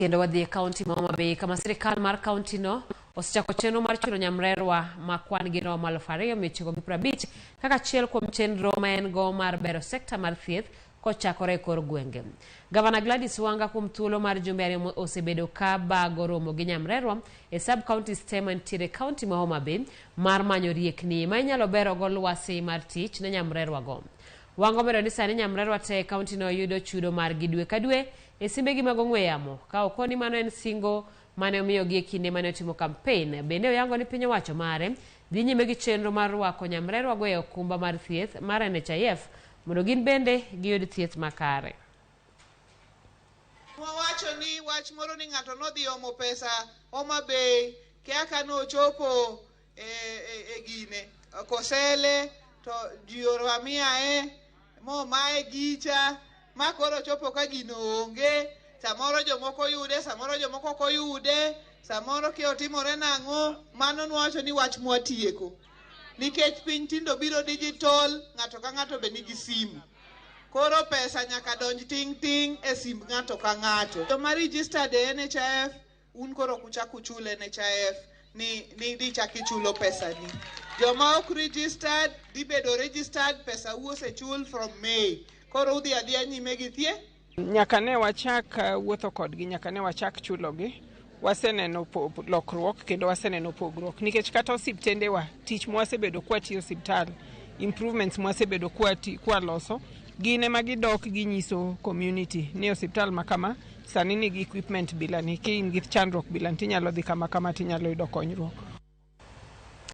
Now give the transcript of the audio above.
Kendo wadhi e kaunti ma Homa Bay kama sirikal mar kaunti no osechako chenro mar chulo nyamrerwa ma kwan gi romo 2,950 kaka achiel kuom chenro ma en go mar bero sekta mar thieth kochakore e kor gwenge. Gavana Gladys Wanga kuom thuolo mar jumbe 2 osebedo ka bago romo gi nyamrerwa e sub counties te mantiere e kaunti ma Homa Bay mar manyo riekni ma inyalo berogo lwasi mar tich ne nyamrerwa go. Wanga omedo ni sani nyamrerwa te e kaunti no yudo chudo margi dwe ka dwe e simbegi mag ong'we yamo ka okoni mano en singo mane omiyogi e kinde mane otimo kampen. Bende oyango ni piny owacho mare dhi nyime gi chenro mar rwako nyamrerwago e okumba mar thieth mar NHIF mondo gin bende giyud thieth makare. Wawacho ni wach moro ni ng'ato nodhi omo pesa Homa Bay kia ka nochopo e gine Kosele to ji orwamiae momaye gicha ma koro chopo ka gino onge. Samoro jomoko yude, samoro jomoko ok oyude, samoro kia otimore nang'o. Mano nwawacho ni wach mwatieko nikech piny tindo biro digital, ng'ato ka ng'ato be nigi simu. Koro pesa nyaka donj ting' ting' e simb ng'ato ka ng'ato. Joma registered e NHIF, un koro ok uchak uchul NHIF ni dichak ichulo pesani. Joma ok registered dhi bedo registered, pesa u osechul from May. Koro udhi adhiya nyime gi thieth. Nyaka ne wachak wuotho kodgi, nyaka ne wachak chulogi, waseneno lokruok kendo waseneno pogruok nikech kata osiptendewa, tich mwasebedo kwatiyo osiptal, improvements mwasebedo kwaloso, gin ema gidok ginyiso community ni osiptal ma kama sani nigi equipment bila ni, ka in gi chandruok bila ni tinyalo dhi kama kama tinyalo yudo konyruok.